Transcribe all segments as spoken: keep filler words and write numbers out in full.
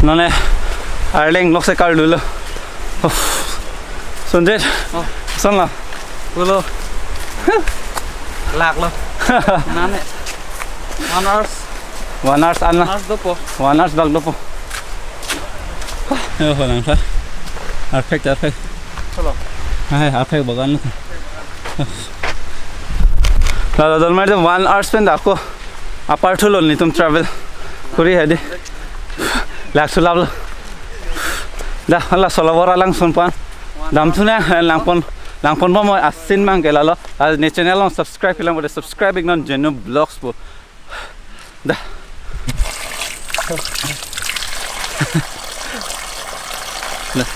Non ne arleng lok se karlulo. Sonjit. Oh. Sonlo. Pulo. Laklo. Nane. One hours. One hours an la. Hours dopo. One hours bak dopo. Yo, holang sa. Perfect, perfect. Hello. Hai, perfect bagan. Lalo Dolmar de one hours pen dako. Apar thulo nelitum travel kori hadi. Lak sulap lo. Dah, hala solabor alangsun pan. Damthu nang, eh, langpon, langponbom asin mang ke lalo. Ah, ne channel along subscribe lang, subscribe iknon Jenu Vlogs pu. Dah. Dah.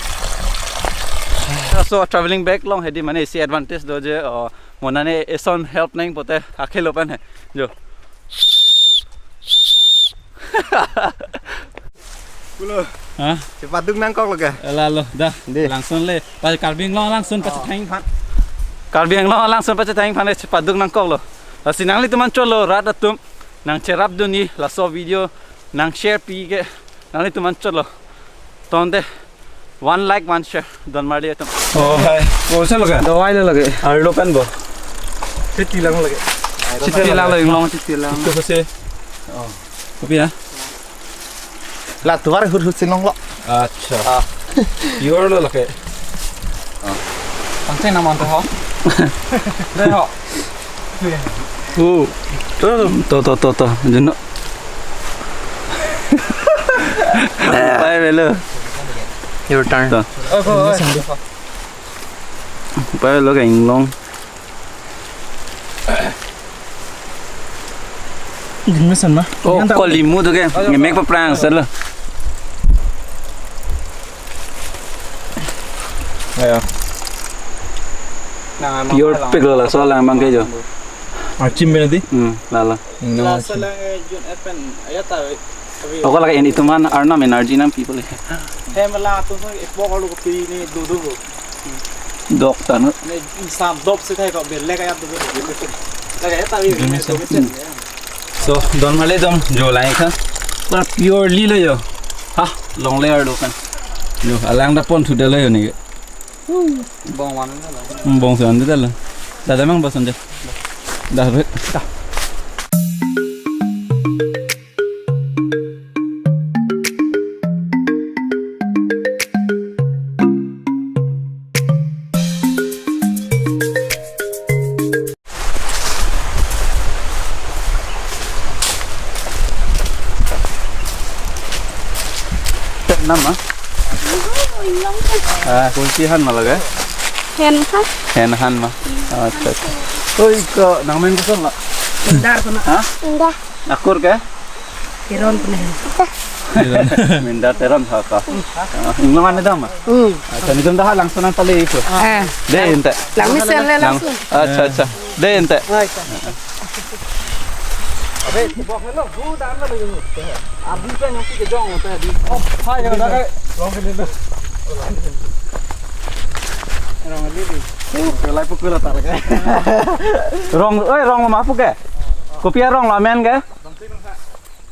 So traveling back along hadi mane isi advantage do je, oh, mo nane eson help nangji pute akhelo pen he. Jo. Pulo. Ha? Chepaduk nangkoklo ke? Lalo, dah. Dei. Langsun le. Pa Karbi Anglong langsun pachethang aphan. Karbi Anglong langsun pachethang aphan chepaduk nangkoklo. Lasi nanglitum anchotlo rat atum nangcherapdunji laso video nang share pi ke nanglitum anchotlo. Tangte one like, one share. Don Marli atum. Oh, hai. Kosonlo ke? Dawai lo lage. Arlo pen bo. Chiti lang lage. Chiti lang lo, Inglong chiti lang. Itu kasi. Oh. Kopi ya? La tuar hur hur sinong lo. Acha. Ah. Pure lo lake. Tangte naman to ho. Dei ho. Oh. To, to, to, to, to. Jeno. Pai velo. Your turn. To. Oh, oh, oh. Pai velo ke Inglong. Gini mesan ma? Oh, yang tak kolimu tu ke? Ngemek pa prang sel. Ya. Pure pik lo laso lang bang ke jo. Archim berarti? Hmm, lala. Laso lang, eh, Jun Epen, ayat tahu. Ako lagi ini teman Arnam energy nam people. Hem la tu so ipok alu kopi ni dudu. Dok tanu. Ne sam dop si thai ko belle kaya dudu. Lagi ya tahu ini. So, Don Marli dom jo lai kha. Pura purely lo jo. Ha, long layer do kan. Jo, alang da pon thu de lo jo ni. Bong wan de lo. Hmm, bong se wan de lo. Dada mang boson de. Dah, dah. Nama? Ah, kunci han ma lage? Hen kha? Hen han ma. Acha, acha. Oi, ko nangmen koson la? Dar kena. Ha? Indah. Akur ke? Teron pune. Minda Teron ha ka. Ah, Inglong ane dam ma? Hmm. Acha, nelitum dah langsun nangpale itu. Eh. Dei ente. Lang mesen le lang. Langsun. Acha, acha. Dei ente. Abe, bok na, bu dan na. Abi kan yang kita jong, kita di. Oh, hai, ya, dah, kai. Rong ke dei. Rong ke dei. Rong ke dei. Rong ke dei. Rong, oi, rong ma pu ke? Kopi arong lo amen ke?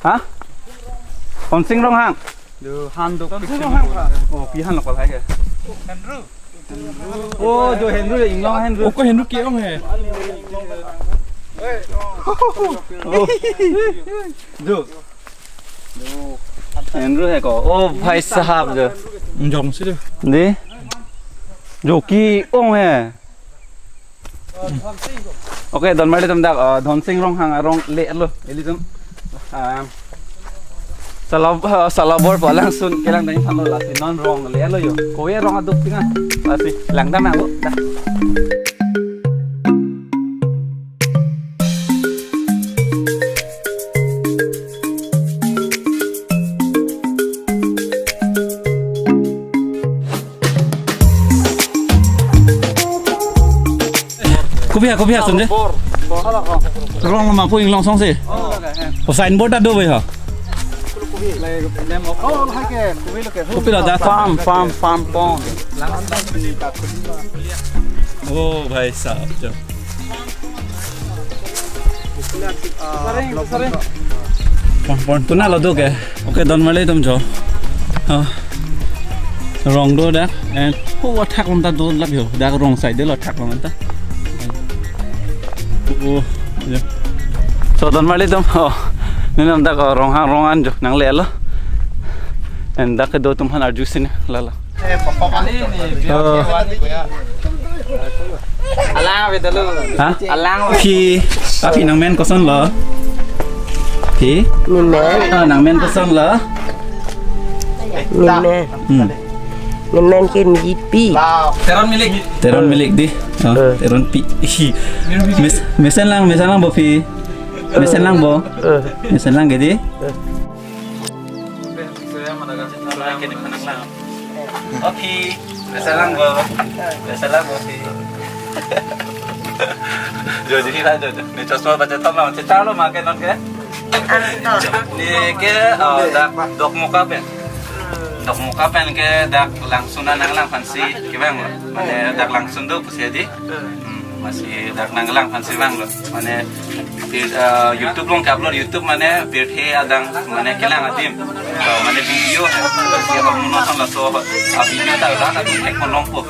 Ha? Dhonsing Ronghang. Yo, han dok. Dhonsing Ronghang, ha. Oh, pi han lo kol hai ke? Henry. Oh, jo Henry, Inglong Henry. Oh, ko Henry ke-ong he. Oh. Jo. Henry he ko. Oh, bhai sahab jo. Jongsi de. Dei. Jo ke-ong he. Okay, Don Marli atum dak, ah, Dhonsing Ronghang arong le lo, ilitum. Ah, sala, ah, salabor pu alangsun kelang dani thanlo lasi non rong le lo jo. Kove rong aduk tinga. Lasi lang dam nang lo. Dah. Kopi ha, kopi ha, Sonjit? Bor, bor. Rong ma pu Inglong song si. Oh, signboard ta do bai ha. Oh, hai ke, kopi lo ke. Kopi lo dah. Farm, farm, farm pon. Oh, bhai sahab, jo. Saring, saring. Pon pon tuna lo do ke. Okay, don marli atum jo. Oh. Rong do dak and ho athak lam ta do lap yo. Dak rong side lo athak lam ta. Oh, ya. So don marli atum. Oh. Neli dak, oh, Ronghang rong an jo nanglelo. And dak kedo atum aphan arju sini lala. Oh. Alang, betul. Ha? Alang. Phi, aphi nangmen kosonlo? Phi? Nemen. Ah, nangmen kosonlo? Nemen. Hmm. Nemen ke Milik Pi. Teron Milik. Teron Milik dei. Oh, eh. Teron Pi. Hi. Mes-, mesen lang, mesen lang bo phi. Mesen lang bo. Eh. Mesen lang ke dei. Eh. Oh phi, mesen lang bo. Mesen lang bo phi. Jo, jo, hi la, jo, jo. Ne chosma bacha thom lang, chechar lo ma ke non ke? Ne ke, oh, dak Dokmoka pen. Dokmoka pen ke dak Langsun an nanglang aphansi kevang lo. Mane dak Langsun do pusi dei. Hmm, masi dak nanglang aphansi vanglo. Mane, eh, YouTube along ke-upload, YouTube mane pirthe adang mane kelang adim. Eh, mane video hai. Masi abang muno san laso, ah, video ta ran atum thek ponlongpo.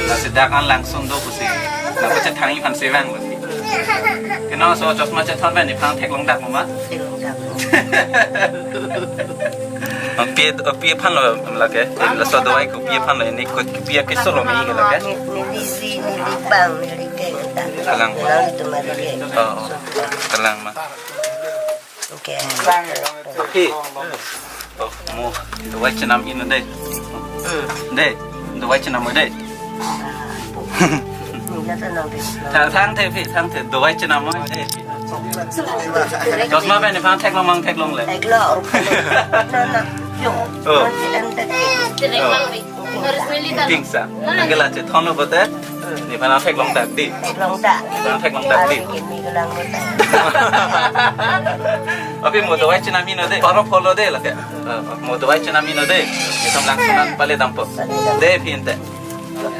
Masi dak an Langsun do pusi. Nangpachethangji aphansi vanglo. Keno so chosma chethon pen nephan theklong dak ma? Theklong dak. Pi, pi aphan lo lake. Laso dawai kopi aphan lo, ne kopi keso lo me ke lake. Neli, neli bang, neli keng ta. Kalang. Neli tum lake. Oh, oh. Kalang ma. Okay. Oke. Oh, mo dawai chenam in dei. Dei, dawai chenam dei. Neli ta nang dei. Thang, thangthe phi, thangthe dawai chenam dei. Chosma pen nephan theklong mang theklongle. Theklong. No, no. Yo. Oh. Nanti anda. Oh. Tingsa. Nangke la chethon lo pote. Nephan theklong dak dei. Theklong dak. Nephan theklong dak dei. Ari kimi kelang pote. Aphi mo dawai chenam in dei. Paro pholo dei lake. Eh, mo dawai chenam in dei. Netum Langsun an pale dampo. Dei phi ante.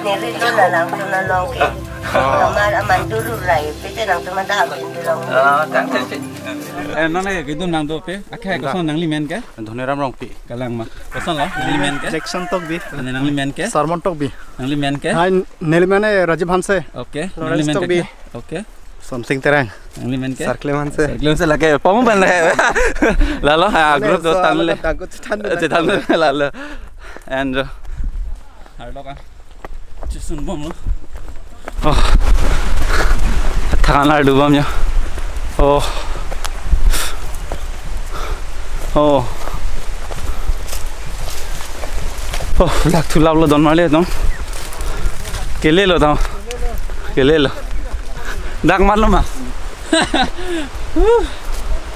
Neli lo la Langsun along ke. Ah. Kamar aman dulu rai. Pite nangtum ada amin dulu. Ah, thangthe phi. Eh, non eh, kedun nang do pe. Akhai koson nangli men ke? Dhoniram Rongpi. Kalang ma. Kosonlo? Nangli men ke? Jackson Tokbi. Ane nangli men ke? Sermon Tokbi. Nangli men ke? Hai, neli men eh Rajiv Hanse. Okay. Lawrence nangli men Tokbi. Ke? Okay. Somsing Terang. Nangli men ke? Sarklem Hanse. Sarklem Hanse lake. Pamu ban lake. Lalo, ha, ane group do so tan le. Alat aku chethan do. Chethan do lalo. And, uh, Arlo kan. Chesun bomlo. Oh. Thakan ardu bom ya. Oh. Oh. Oh, lak thu laplo don marli atum. Kelelo tang. Kelelo. Dak matlo ma.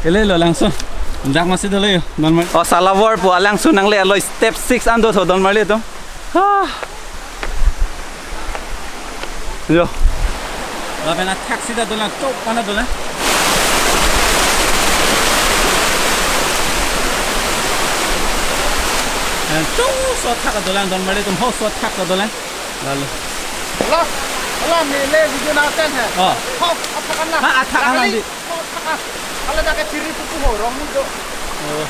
Kelelo Langsun. Dak masi dolo yo don marli. Oh, Salawar pu a-Langsun nanglelo step six an do tho don marli atum. Ah. Yo. Lapen athak sida dolang, chok pana dolang. Eh, chok so athak dolang, don marli atum ho so athak dolang. Lalo. Hala, hala, ne le video na ten hai. Oh. Ho, athak an na. Ha, athak an na. Kali. Ala dak ke chiri pupu ho, rong mudo. Oh.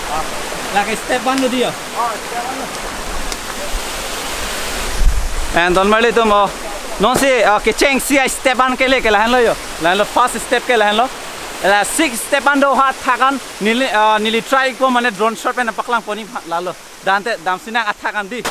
Lake step one lo dei yo. Oh, step one lo. And don marli atum, oh. Non si, oh, kecheng si a-step an kele ke lahenlo yo. Lahenlo first step ke lahenlo. La six step an do ha thakan neli, ah, neli try ko mane drone shot pen paklang pon-ik lalo. Dante damsi nang athak an dei.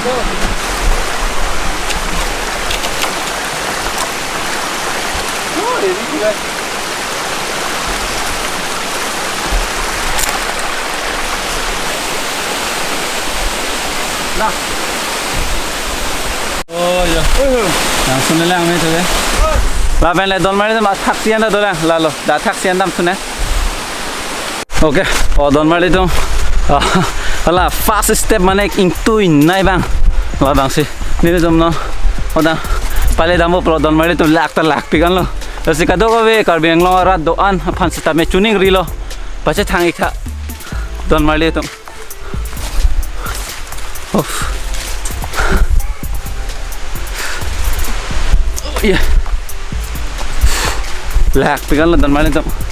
Oh ya. Langsung lang me tuh ya. Lapen le Donmari atum athak si anda dolang, lalo. Dak athak si andam thune. Okay, oh Donmari atum. Ah, hala first step mane ingtui nai abang. Labangsi. Nelitum non. Odang. Pale dampo pulo Donmari atum lak ta lakpik anlo. Lasi kadokave Karbi Anglong arat do-an aphan sitame chuning rilo. Pachethang ik tha. Donmari atum. Of. Oh, yeah. Lakpik anlo Donmari atum.